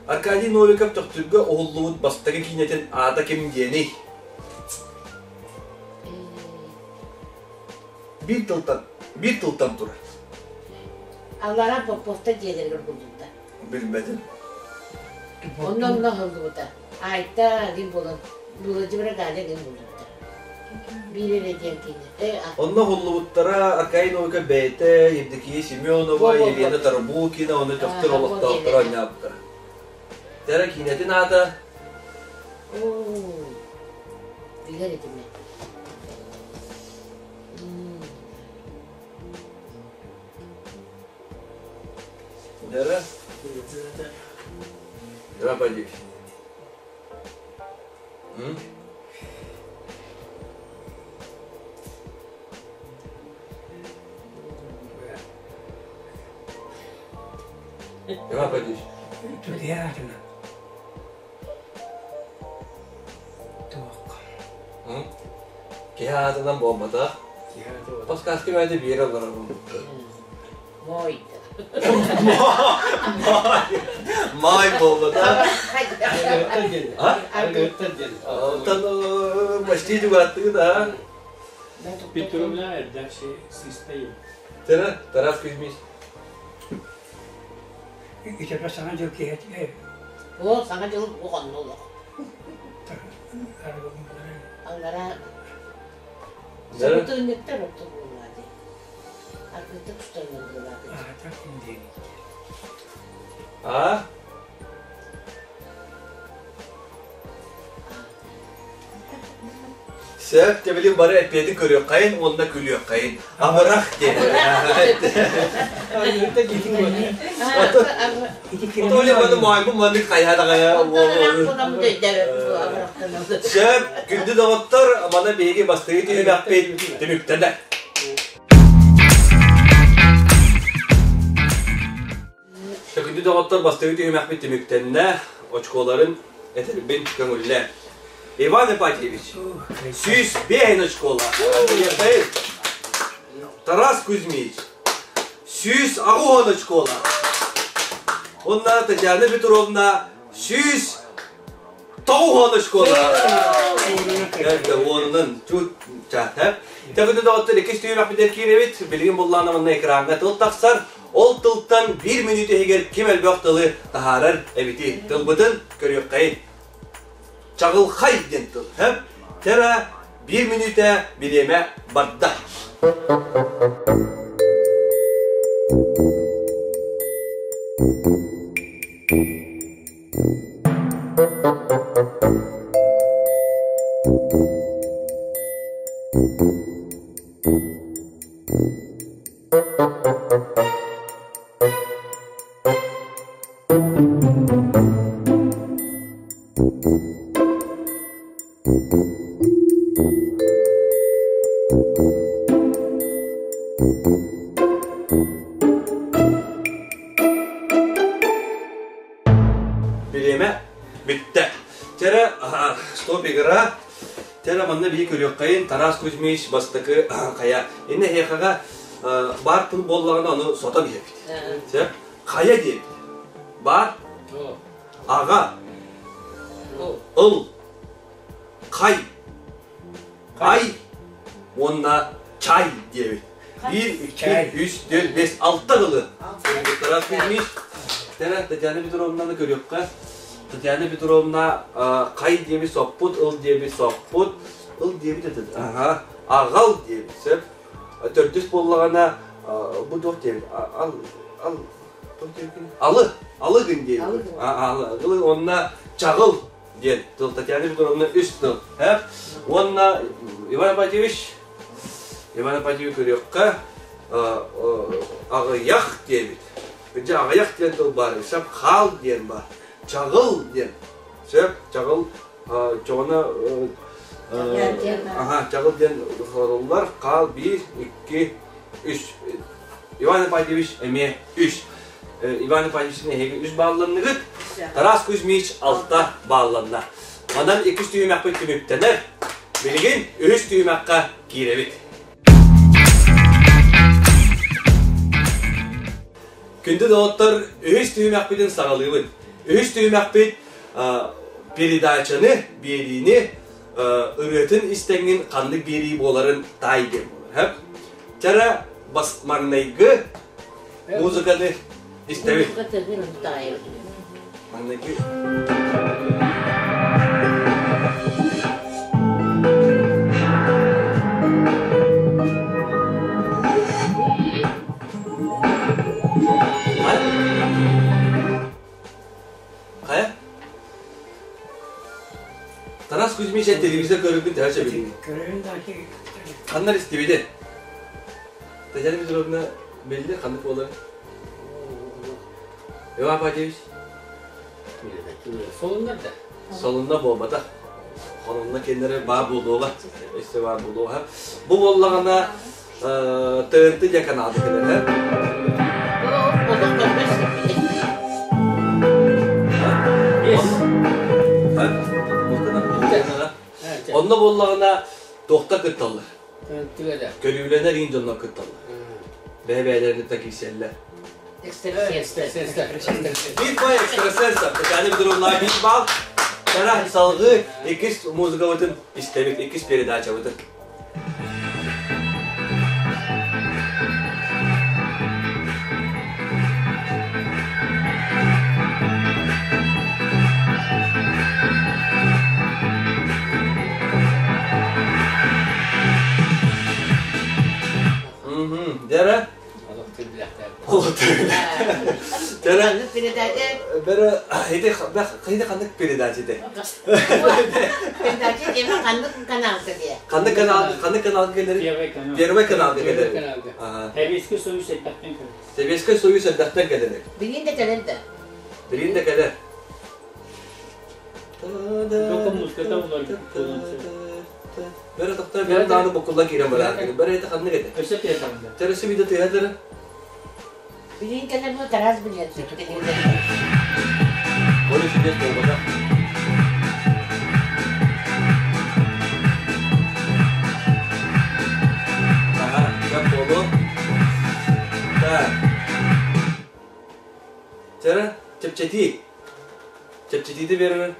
Аркадий Новиков Төхтүргэ уһуллубут бастакы киинэтин аата ким диэний? Биир тылтан, биир тылтан турар. Аллара Поповтар дьиэлэригэр уһуллубута. Билбэтим. Онно онно уһуллубута. Айта диэн буолан, Владимира Галя диэн уһуллубута. Биир эрэ диэн киинэ. Онно уһуллубуттара Аркадий Новиков бэйэтэ, Евдокия Семенова, Елена Тарабукина, уонна Төхтүр олохтоохторо оонньообуттара. Тэра киинэтин аата? Билэр этим мен. Дара? Дара Павлович. Иван Павлович. Туриатына. Туох. Киһи аатынан буолбатах. Подсказка бэйэтэ биэрэ олорорум. Мой. Маай буолбата. Оттон почти чугаттыы да. Петровна эрдаши систайым. Тара, Тарас Кузьмич. Итепе саҥа дьыл киһи О, саҥа дьыл оҕонно олох. Аллара Собутыльниктар оттон буоллаа дии. Аргыта тустарынан буолаабыт. А? Сөп, тебилин бары эппиэтин көрүөххэйин уонна күлүөххэйин. Амырах диэн. Толя маны моойбун маннык хайадаҕая. Сөп, күндү доҕоттор, маны биһиги бастыгы түһүмэхпит түмүктэнэ. Күндү доҕоттор, бастыгы түһүмэхпит түмүктэннэ, очколарын этэрбин көҥүллэ. Иван Ипатьевич, 105 очкола. Тарас Кузьмич, 180 очкола. Онна Татьяна Петровна 190 очкола. Уонунан чаата. Тәбүтэ доҕоттор иккис түһүмэхпитигэр киирэбит. Билигин буллаана манна экраҥҥа тыл тахсар. Ол тылтан биир мүнүүтэ иһигэр ким элбэх тылы таһаарар эбити. Тылбытын көрүөххэйин. Чаҕылхай диэн тыл. Тера биир мүнүүтэ бириэмэ барда. Бириэмэ бүттэ. Чэрэ, стоп игра. Чэрэ, манна биһи көрүөххэйин Тарас Кузьмич бастакы хайа. Инне эһиэхэҕэ баар тыл буоллаҕына ону сотон иһэбит. Сөп? Хайа диэбит. Баар? Аҕа. Ыл. Хай. Ай уонна чай диэбит. Биир, икки, үс, түөрт, бэс, алта тылы. Тарас Кузьмич, Татьяна Петровнаны көрүөххэ. Татьяна Петровна хай диэбит соппут, ыл диэбит соппут, ыл диэбит этэ. Аха, аҕал диэбит сөп. Төрдүс буоллаҕына бу туох диэбит? Ал, ал, туох диэбит? Алы, алы гын диэбит. Алы, алы, онна чаҕыл диэн тыл Татьяна Петровна үс тыл. Уонна Иван Ипатьевич, Иван Ипатьевич көрүөххэ аҕыйах диэбит. Дьэ аҕыйах диэн тыл баар, сөп хаал диэн баар, чаҕыл диэн. Сөп, чаҕыл чоҕуна аха чаҕыл диэн хоруллар, хаал биир, икки, үс. Иван Ипатьевич эмиэ үс. Иван Ипатьевич эһиги үс баалланныгыт. Тарас Кузьмич алта баалланна. Манан иккис түһүмэхпит түмүктэнэр. Билигин үһүс түһүмэххэ киирэбит. Күндү доҕоттор, үһүс түһүмэхпитин саҕалыыбыт. Үһүс түһүмэхпит передачаны, биэриини ырыатын истэҥҥин ханнык биэрии буоларын таай диэн буолар. Чара бас маҥнайгы музыканы истэбит. Маҥнайгы Хайа? Тарас Кузьмич телевизор көрөргүн төһө сөбүлүүгүн? Көрөрүн да Ханна истибитин? Татьяна Петровна билли ханнык буолар? Иван Павлович? Солуннар да. Солунна буолбатах. Холунна кеннere баар буолуоҕа. Өссө баар буолуоҕа. Бу буоллаҕына ТНТ диэн каналга кэлэр. Онно буоллаҕына туохта кытталлар? Көрүүлэнэр иин дьоннор кытталлар. Бэйэ-бэйэлэрин кытта киирсэллэр. Биир бай экстрасенса. Татьяна Петровна биир бал. Кара салгыы иккис музыкабытын истэбит, иккис передачабытын. Дьэрэ? Дьэрэ? Бэрэ, ити ханнык передача ити? Передача тема ханнык каналга диye. Ханнык канал ханнык каналга кэлэр? Первый канал. Первый каналга кэлэр. Советский Союз элбэхтэн кэлэр. Советский Союз элбэхтэн кэлэр. Билин да кэлэр да. Билин да кэлэр. Только музыката улар Бэрэ тохтоо бэрэ дааны буккулла киирэн барар. Бэрэ это ханнык этэ? Өссө тыатамда. Тересі виде тыатыры. Билин кэлэр бу Тарас билер. Оля чудес болбата. Ага, как болу. Так. Тера, чепчети. Чепчетиди берер.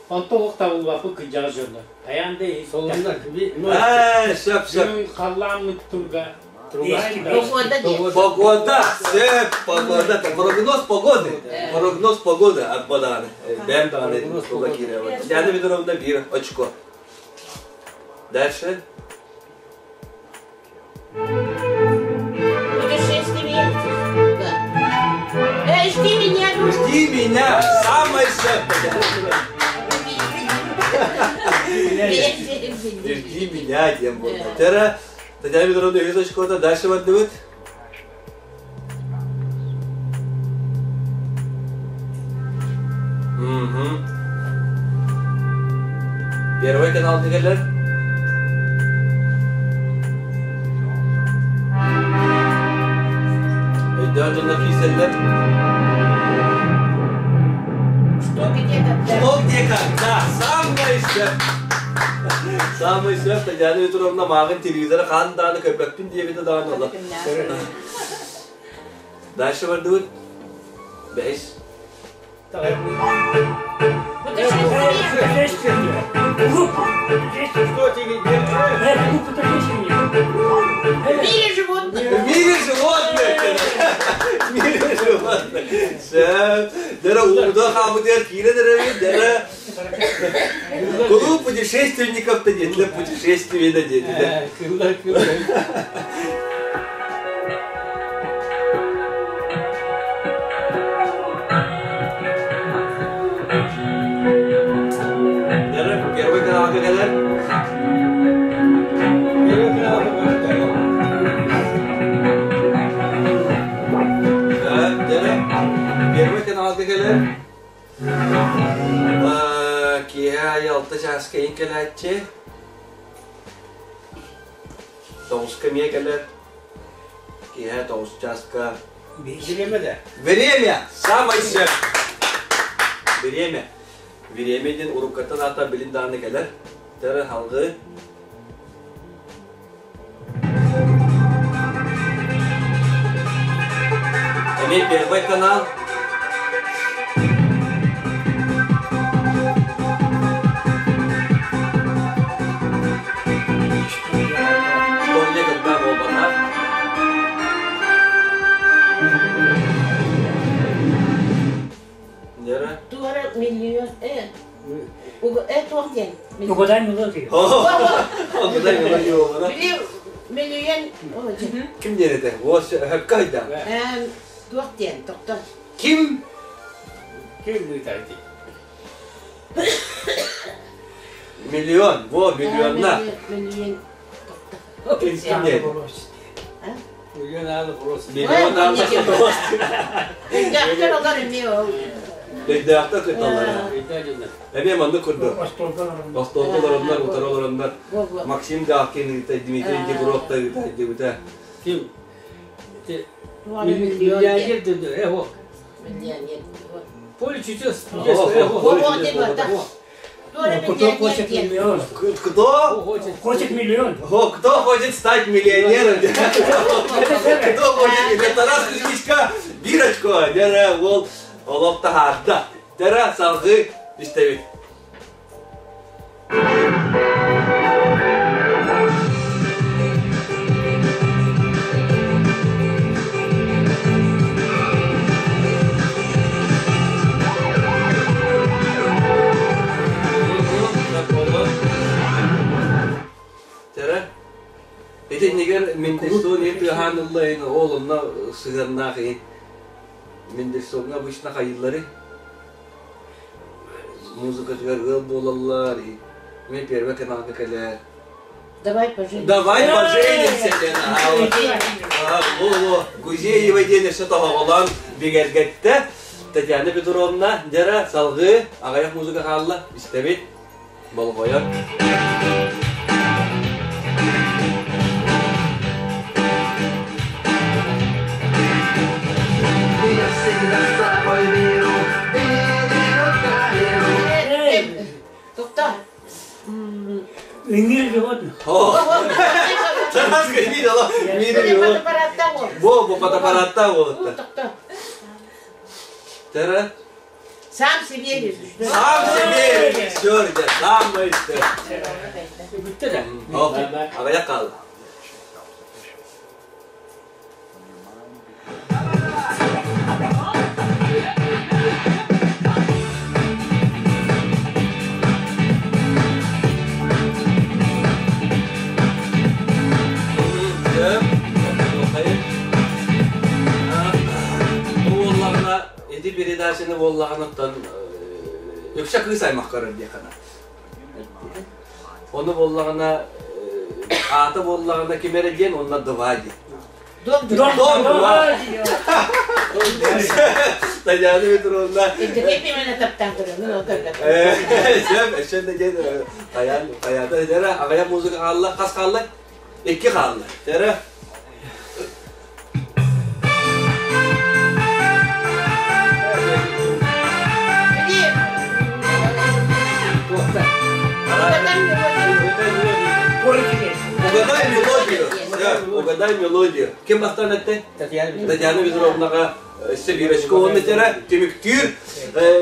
Онто олох табылбаппыт кырдьаҕас дьоннор. Хайаан да Солуннар. Ээ, сөп, сөп. Бүгүн халлааммыт турга. Погода диye. Погода, сөп, погода. Прогноз погоды. Прогноз погоды атба даҕаны. Бэм даҕаны тула киирэ. Татьяна Петровна биир очко. Дальше. Путешествие. Жди меня. Жди меня, самое сөп. Жди меня диэн буолла. Тера, Татьяна Петровна үһүс очкота дальше бардыбыт. Угу. Первый канал дегелер. Өйдөөн дьоннор киирсэллэр. Что где-то? Что, где, когда? Самое сөп. Самый сөп Татьяна Петровна мааҕын телевизора хаан дааны көрбөппүн диэбитэ даҕаны ола. Дальше бардыбыт. Бэһис. В мире животных. В мире животных! В мире животных! Сөп. Дера ууда хаабытыгар киирэн эрэбит, дера Клуб путешественников-то диэтилэр, путешествие да диэтилэр. Кыллар кыллар. Дера первый каналга кэлэр. Первый каналга Дера первый каналга кэлэр. Киэһэ аайы алта чааска иһин кэлээччи. Тоҕуска эмиэ кэлэр. Киэһэ тоҕус чааска. Время да? Время! Самай сөп! Время. Время диэн уруккаттан аата билин даҕаны кэлэр. Тары халгы. Эмиэ Первый канал. Что где когда буолбатах. Нера? Туора миллион э э туох диэн Угадай мелодию. Угадай мелодию. Били миллион Ким диэн этэ? Хөккө хайда? Туох диэн тохтор. Ким? Ким ыытайди? Миллион. Во, миллионна. Миллион. Ким ким диэн? Миллион аалы просто. Миллион аалы просто. Өйдөөхтөр олор эмиэ ол. Өйдөөхтөр кыталлар. Өйдөөх Эмиэ маннык курдук. Остуолга олороннор. Остуолга олороннор, утары олороннор. Максим Галкин ыыта, Дмитрий Дегуров да ыыта дебүтэ. Ким? Миллионер деді, э, Миллионер. Поле чудес. Кто хочет миллион? Кто? Хочет миллион. Кто хочет стать миллионером? Кто хочет? Это Тарас Кузьмичка бирочку. Дere ол олох таһаарда. Дere салгыы истэбит. Итиннигэр Мендельсон тыаһаан ыллайын ол онно сыһыаннаах иһин Мендельсоҥҥа обычно хайыыллары музыкатыгар ыал буолаллар мен первый каналга кэлэр Давай поженимся. Давай поженимся диэн Во, Гузеева диэн өссө тоһоҕолоон бигэргэттэ. Татьяна Петровна дьара салгыы аҕыйах музыка хаалла истэбит болҕойон. Тоқта. В мире животных. Тарас видела, в мире животных. Во, бу фотоаппаратта вот. Тара. Сам себе режиссер. Сам себе режиссер, дьэ, сам истэ. Бүттэ да. Аҕыйах хаалла. Буоллаҕына ити передачаны буоллаҕына үксэ кыыс аймах көрөр диэххэ Ону буоллаҕына аата буоллаҕына ким эрэ диэн уонна два диэн. Дом два. Дом два. Татьяна Петровна. Именно таптаан туран, ол көрбөт. Сөп, өссө да диэн хайаан хайаата дера аҕыйах музыка хаалла, хас хаалла? Икки хаалла. Дера Угадай мелодию. Угадай мелодию. Ким бастаан этте? Татьяна Петровнаҕа өссө биир очко уонна тера түмүктүүр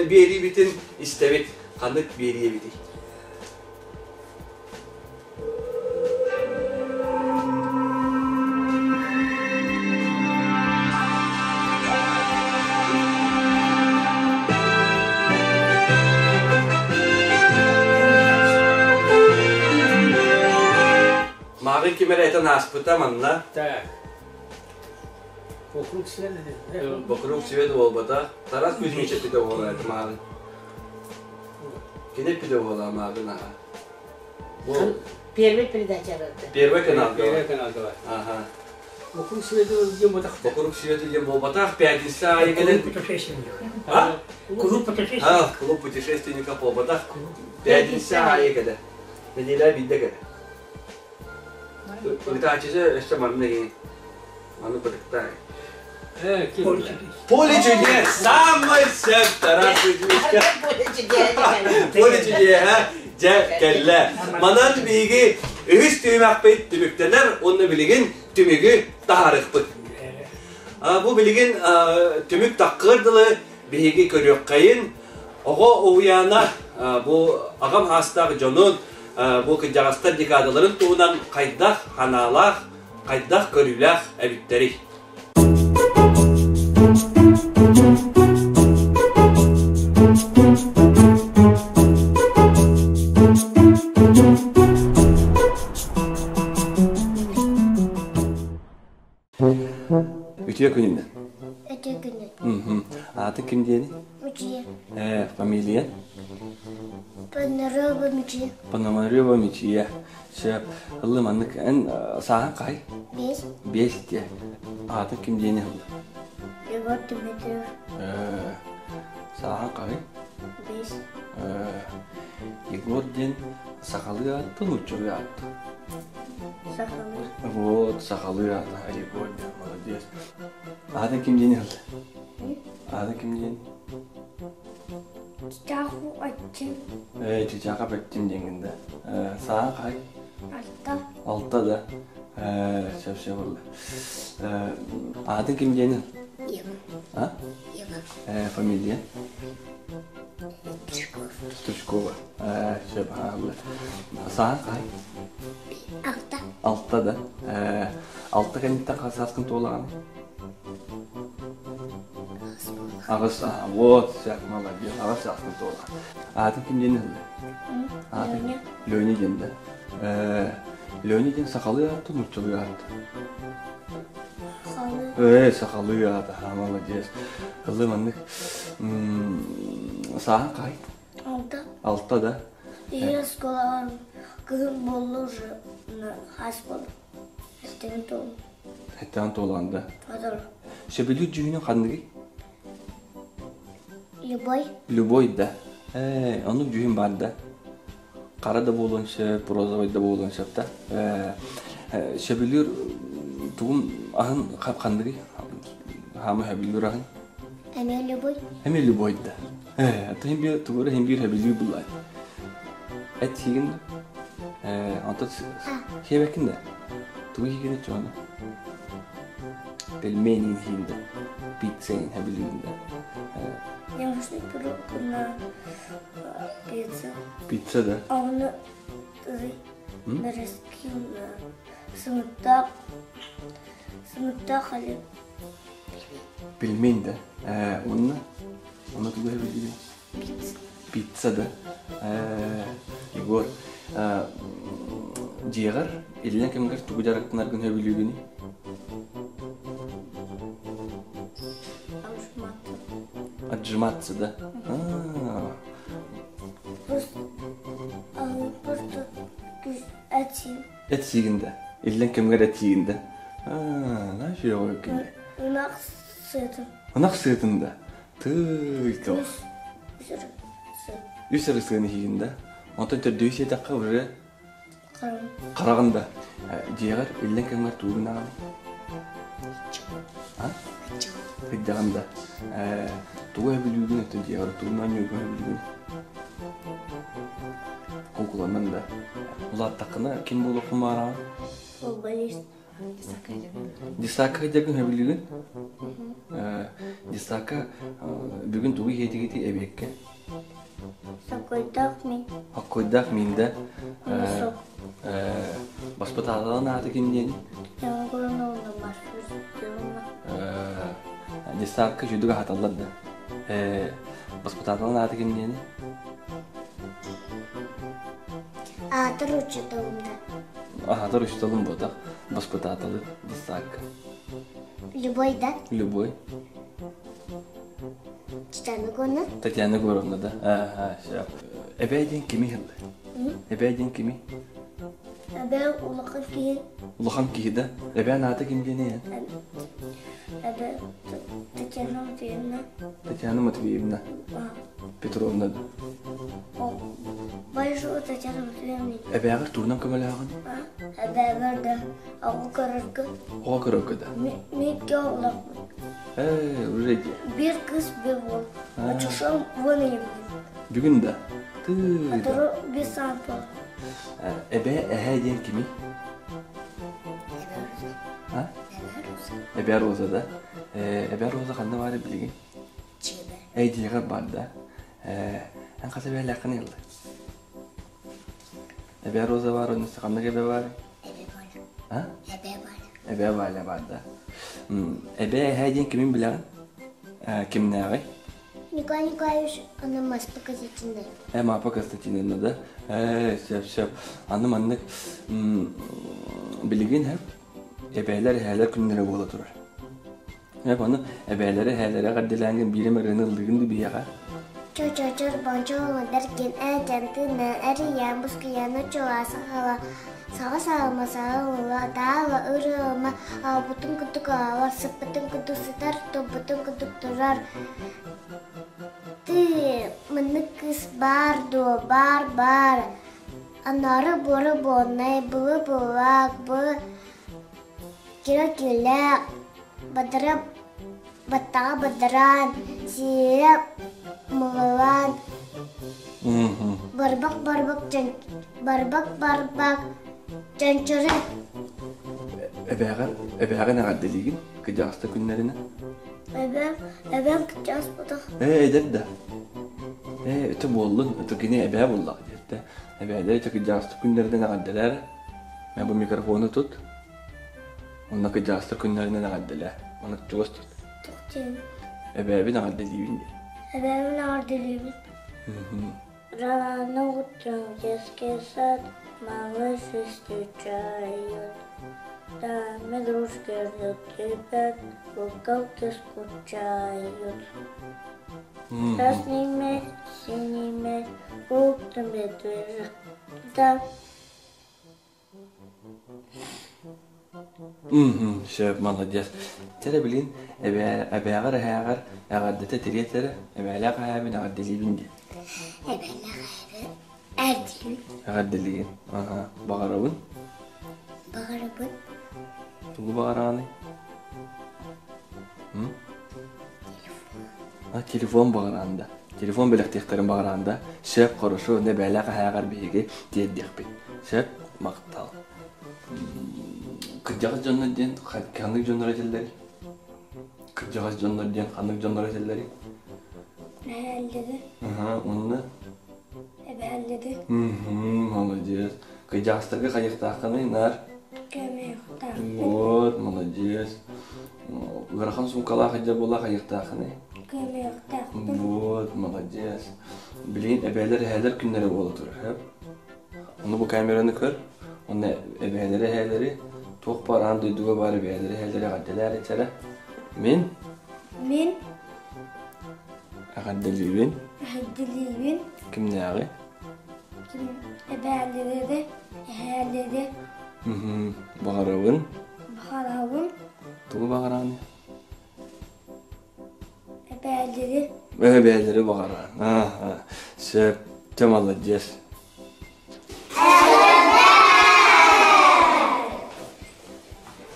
биэриибитин истэбит. Ханнык биэрии эбитий? Мааҕын ким эрэ этэн ааспыта манна. Так. Вокруг света. Вокруг света буолбатах. Тарас Кузьмич эппитэ буолар этэ мааҕын. Кини эппитэ буолаа мааҕын аха. Бу Первый передача барда. Первый каналга. Первый каналга бар. Ага. Вокруг света диэн буолбатах. Вокруг света диэн буолбатах. Пятница аайы кэлэн. Клуб путешественников. А? Клуб путешественников. А, клуб путешественников буолбатах. Пятница аайы кэлэн. Неделя биирдэ кэлэн. Ытааччысы өссө манна кини. Маны бытыктаай. Поле чудес. Поле чудес! Самый сөп Тарас Кузьмичка. Поле чудес. Поле чудеһа дьэ кэллэ. Манан биһиги үһүс түһүмэхпит түмүктэнэр уонна билигин түмүгү таһаарыахпыт. Бу билигин түмүк таххыар дылы биһиги көрүөххэйин оҕо уһуйаана бу аҕам аастаах дьонун бу кырдьаҕастар декадаларын туһунан хайдах ханаалаах, хайдах көрүүлээх эбиттэрий? Үтүө күнүнэн. Үтүө күнүн. Ааты ким диэни? Мичийэ. Фамилия? Пономарева Мичийэ. Пономарева Мичийэ. Сөп. Ыллы маннык эн сааһын хай? Биэс. Биэс диэ. Аатын ким диэни ылла? Егор Дмитриев. Сааһын хай? Биэс. Егор диэн сахалыы ааттан нууччалыы ааттан? Сахалыы. Вот, сахалыы аата Егор диэн, молодец. Аатын ким диэни ылла? Аатын ким диэн? Чичаху Аччын. Ээ, Чичаха Бэттин диэҥҥин да. Ээ, сааһын хай? Алта. Алта да. Ээ, сөп сөп ылла. Ээ, аатын ким диэни? Ева. А? Ева. Ээ, фамилия? Стручкова. Стручкова. Ээ, сөп ылла. Сааһын хай? Алта. Алта да. Ээ, алта кэнниттэн хас сааскын туолаҕын? Аҕыс, вот, сөп, молодец, аҕыс сааскын туолаҕын. Аатын ким диэн ыһыллар? Леня. Леня диэн да. Леня диэн сахалыы аата, нууччалыы аата? Сахалыы. Сахалыы аата, молодец. Ыллы маннык сааһын хай? Алта. Алта да? Ийэ оскуолаҕа кыһын буолла уже хас буолла. Эттэҕин туолла. Эттэҕин туолаҕын да? Сотору. Сөбүлүүр дьүһүнүн ханныгый? Любой. Любой да. Ээ, оннук дьүһүн баар да. Хара да буолуон сөп, розовый да буолуон сөп да. Ээ, сөбүлүүр тугун аһын ханныгый? Хаамы сөбүлүүр аһын? Эмиэ любой. Эмиэ любой да. Ээ, атын биир тугу эрэ иһин биир сөбүлүүр буллай. Эт сиигин да? Ээ, онтон сиэбэккин да? Тугу сиигин оччоҕуна? Пельмени сиин да, пицца сөбүлүүгүн да? Я может на пицца. Пицца да? А он сымыттаах сымыттаах халып. Пельмень да? Ээ, уонна? Онно тугу сөбүлүүгүн? Пицца. Пицца да? Егор, дьиэҕэр иллэҥ кэмҥэр тугу дьарыктанаргын сөбүлүүгүнүй? Отжиматься. Отжиматься, да? Просто, просто этим. Эт сиигин да? Иллэҥ кэмҥэр эт сиигин да? Аа, наша кини. Ынах сыатын. Ынах сыатын да? Тыый, Үс ырысыан иһигин да? Онтон төрдүһү сиэтэххэ уже хараҕын да дьиэҕэр иллэҥ кэмҥэр тугун аҕын? А? Ыйдаҕын да тугу сөбүлүүгүн өттүн дьиэҕэр тугун оонньуургун сөбүлүүгүн? Куукуланан да. Улааттаххына ким буолуоххун баҕараҕын? Футболист. Десакка дьагын сөбүлүүгүн? Десакка бүгүн тугу иһиэтигити эбиэккэ? Сокойдаах мин. Хоккойдаах мин да? Баспытаалалан ааты ким диэн? Десакка жүдүг аһаталлар да. Баспытаалалан ааты ким диэни? Аатыр учууталым да. Аһатар учууталым буотах, баспытааталы десакка. Любой да? Любой. Татьяна Егоровна? Татьяна Егоровна да. Ага, все. Эбээ диэн кими хыллы? Эбээ диэн кими? Эбээ улахан киһи. Улахан киһи да? Эбээ аата ким диэний? Эбээ Татьяна Матвеевна. Татьяна Матвеевна. Петровна да? Большую Татьяна Матвеевна. Эбээҕэр тугунан көмөлөһөҕүн? Эбээбэр да оҕо көрөргө. Оҕо көрөргө да? Микки оҕолорбут. Ээ, уже ди. Биир кыыс, биир уол. Очушом вон и Бүгүн да? Тыы. Котору биир саампа. Эбээ эһээ диэн кими? А? Эбээ Роза да? Эбээ Роза ханна баар билигин? Чиэбэ. Эй дьиэҕэр баар да? Эн хас эбээлээххин ыаллар? Эбээ Роза баар, онно ханнык эбээ баар? Эбээ Валя. А? Эбээ Валя. Эбээ Валя баар да. Эбээ эһээ диэн кимин билэҕин? Кимнээҕий? Николай Николаевич, она Маспа Константиновна. Маапа Константиновна да? Сөп, сөп. Аны маннык билигин эбээлэр эһээлэр күннэрэ буола турар. Эп аны эбээлэри эһээлэри эҕэрдэлээҥҥин биир эмэ ырыаны ыллыгын дуу биһиэхэ? Чочочор бончоолондар кин ээдьэн тыынан эрийэн бускуйаны чула саҕала саҕа саалма саалыла таала ырыама аалбытын курдук аала сыппытын курдук сытар турбутун курдук турар тыы маннык кыыс баар дуо баар баар анары буора буоннай былы былаак бы кира килээх бадара баттаҕа бадараан сиирэ мылылаан барбах барбах барбах барбах чанчары Эбээҕэр эбээҕин эҕэрдэлиигин кыдьаҕаста күннэринэ Эбээм эбээм кыдьаҕаспатах Ээ эдэр да Ээ өтө буоллун өтө кини эбээ буоллаҕа диэттэ эбээлэр өтө кыдьаҕаста күннэринэн эҕэрдэлээр Мэ бу микрофону тут Онно кыдьаҕастар күннэринэн эҕэрдэлээ. Маны чугас тут. Тохтуйум. Эбээбин эҕэрдэлиибин диэн. Эбээбин эҕэрдэлиибин. Рано утром в детский сад малыши встречают. Там игрушки ждут ребят, куколки скучают. Красный мяч, синий мяч, утром медвежий. Да. Сөп, молодец. Чэ билин эбээҕэр эһээҕэр эҕэрдэтэ тириэт эрэ, эбээлээх эһээбин эҕэрдэлиибин диэн. Эбээлээх эһээбин эҕэрдэлиибин. Эҕэрдэлиигин. Аха. Баҕарабын. Баҕарабын. Тугу баҕараҕыный? А, телефон баҕараан да. Телефон бэлэхтиэхтэрин баҕараан да. Сөп, хорошо, онно эбээлээх эһээҕэр биһиги тиэрдиэхпит. Сөп, махтал. Кырдьаҕас дьоннор диэн ханнык дьоннор этэллэрий? Кырдьаҕас дьоннор диэн ханнык дьоннор этэллэрий? Эһээллэри. Аха, уонна? Эбээллэри. Молодец. Кырдьаҕастарга хайыахтааххыный, наар? Көмүөхтаахпын. Вот, молодец. Ыарахан суумкалаах илдьэ буола хайыахтааххыный? Көмүөхтаахпын. Вот, молодец. Билигин эбээлэр эһээлэр күннэрэ буола турар, сөп? Ону бу камераны көр, онно эбээлэри эһээлэри, туох баар аан дойдуга баар эбээлэри эһээлэри эҕэрдэлээр этэрэ. Мин Мин эҕэрдэлиибин. Эҕэрдэлиибин. Кимнээҕи? Ким эбээлэри, эһээлэри. Баҕарабын. Баҕарабын. Тугу баҕараҕыный? Эбээлэри. Эбээлэри баҕараҕын. Ааха. Сөп. Чэ, молодец.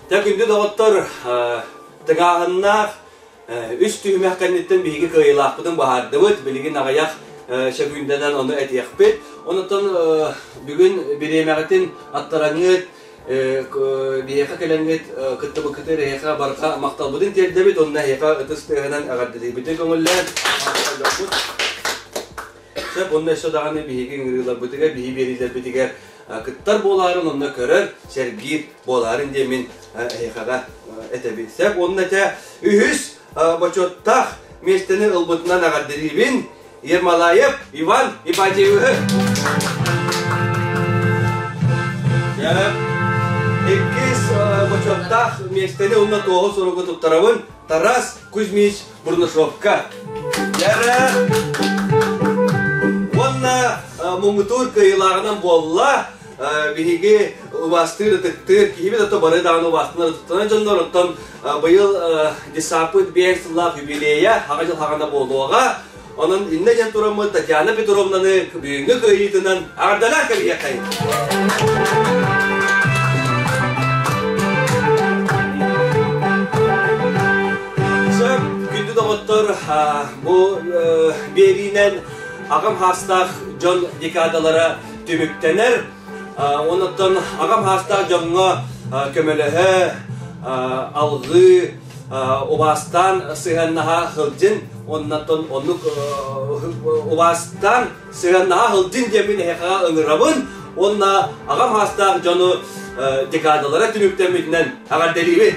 Дьэ, күндү доҕоттор, тыҥааһыннаах үс түһүмэх кэнниттэн биһиги кыайыылаахпытын быһаардыбыт. Билигин аҕыйах сөкүүндэнэн ону этиэхпит. Онтон бүгүн бириэмэҕитин аттараҥҥыт. Биһиэхэ кэлэҥҥит кыттыбыккытыгар эһиэхэ барҕа махталбытын тиэрдэбит уонна эһиэхэ ытыс тыаһынан эҕэрдэлиибитин көҥүллээн махталларбыт. Сөп, онно өссө даҕаны биһиги ыҥырыыларбытыгар, биһи биэриилэрбитигэр кыттар буолаарын, онно көрөр, сэргиир буолаарын диэн мин эһиэхэҕэ этэбин. Сөп, уонна этэ үһүс бочуоттаах миэстэни ылбытынан эҕэрдэлиибин Ермолаев Иван Ипатьевиһы. Иккис бочуоттаах миэстэни уонна туоһу суругу туттарабын Тарас Кузьмич Бурнашовка. Уонна муҥутуур кыайыылааҕынан буолла биһиги убаастыыр ытыктыыр киһибит ото бары даҕаны убаастанар ытыктанар дьоннор оттон быйыл десаппыт биэс сыллаах юбилейа хаҕа дьыл хаҕана буолуоҕа онон иннэ диэн тураммыт Татьяна Петровнаны бүгүҥҥү кыайыытынан аҕардалаан кэбиһиэххэйин Сөп, күндү доҕоттор, бу биэриинэн аҕам хаастаах дьон декадалара түмүктэнэр. Онуттан аҕам хаастаах дьоҥҥо көмөлөһө, алҕыы, убаастаан сыһыаннаһа сылдьын, оннуттан оннук убаастаан сыһыаннаһа сылдьын диэммин эһиэхэҕэ ыҥырабын уонна аҕам хаастаах дьону декадалара түмүктэммитинэн эҕэрдэлиибин.